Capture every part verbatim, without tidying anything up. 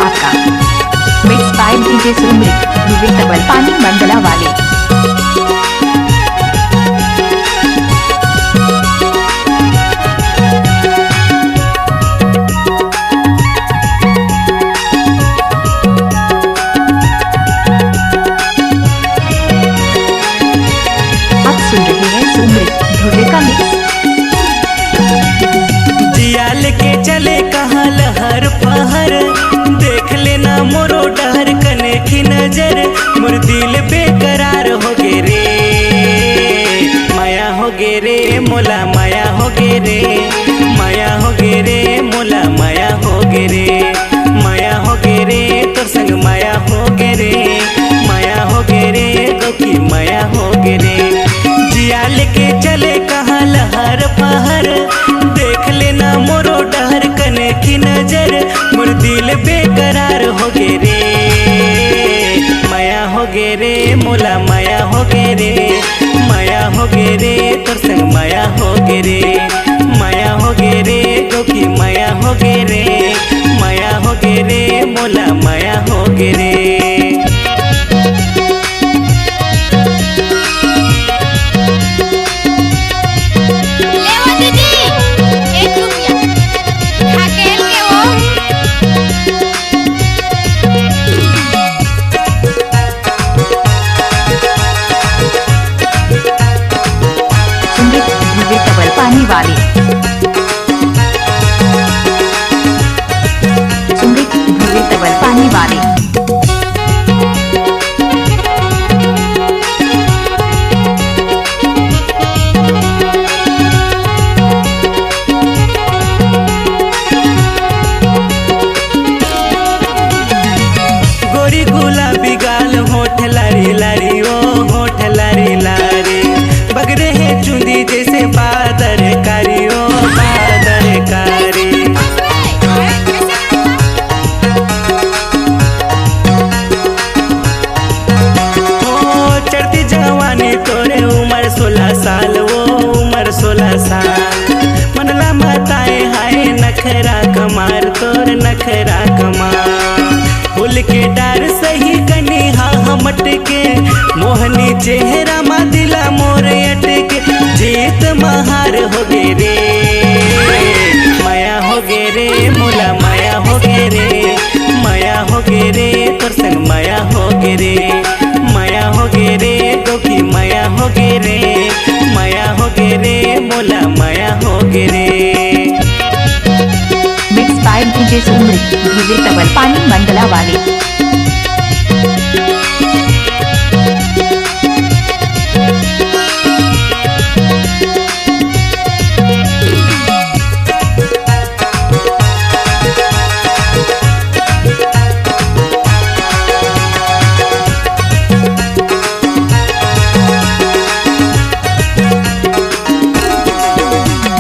आपका। Mix by D J सुमृत, ध्रुवी तबल पानी मंडला वाले। आप सुन रहे हैं सुमृत ध्रुवे का mix। जिया लेके चले कहाँ लहर पहर, देख लेना मोरो डहर कने की नजर, मोर दिल बेकरार हो गे रे, माया हो गे रे, मोला माया हो गे रे, माया हो गे रे, मोला माया हो गे रे, माया हो गे रे, तोर संग माया हो गे रे, माया हो गे रे, गौकी माया हो गे रे। जिया लेके चले कहाँ लहर पहर, देख लेना मोरो डहर कने की नजर, मोर दिल बेकरार हो गे रे, माया हो गे रे, मोला माया हो गे रे, माया हो गे रे, तोर संग माया हो गे रे, माया हो गे रे, गौकी माया हो गे रे, माया हो गे रे, मोला माया हो गे रे। लेवा दीदी, एक रुपया। ढकेल के वो। सुमृत ध्रुवे तबल पानी वाले। सुमृत ध्रुवे तबल पानी वाले। गोरी गुलाबी गाल, होठ लारी लारी, ओ होठ लारी लारी, बगरे हे चुंदी जैसे बादर कारी, ओ बादर कारी। ओ चढ़ती जवानी तोरे, उमर सोलह साल, ओ उमर सोलह साल, मन ला मताए हाय नखरा कमार, तोर नखरा कमार। फूल के डार सही कनी हा हमट के, मोहनी चेहरा मा दिला मोर अटके, जीत महार हो गे रे, माया हो गे रे, मोला माया हो गे रे, माया हो गे रे, तोर संग माया हो गे रे, माया हो गे रे, गौकी माया हो गे रे, माया हो गे रे, मोला माया हो गे रे। Mix by D J सुमृत Dhruve तबल पानी मंडला वाले।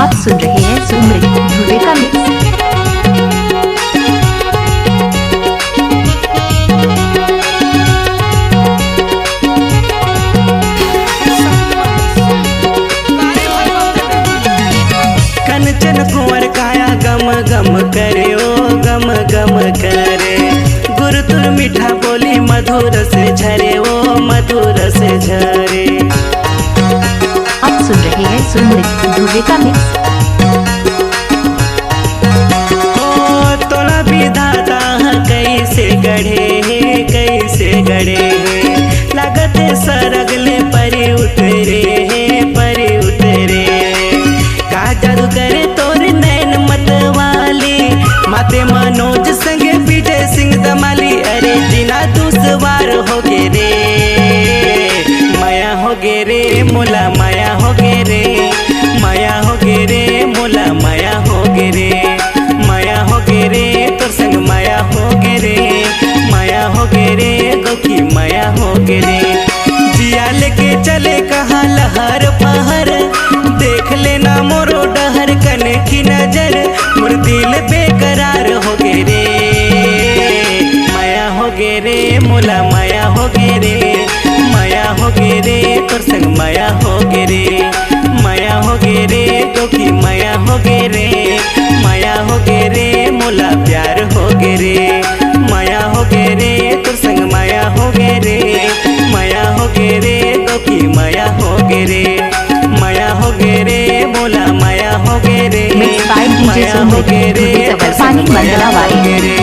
आप सुन रहे हैं सुमृत ध्रुवे का mix। कंचन कुंवर काया गम गम करे, ओ गम गम करे। गुरु तोर मीठा बोली मधुर से झरे, ओ मधुर से झरे। आप सुन रहे हैं सुमृत ध्रुवे का mix। ओ तोला विधाता ह कैसे गढ़े हे, कैसे गढ़े हे। लागत हे सरग ले परी उतरे हे, परी उतरे। का जादू करे तोर नैन मतवाली, माते मनोज संगे विजय सिंह दमाली। अरे जीना दुश्वार हो गे रे, माया हो गे रे, मोला माया हो गे रे, माया हो गे पानी मंडला वाली।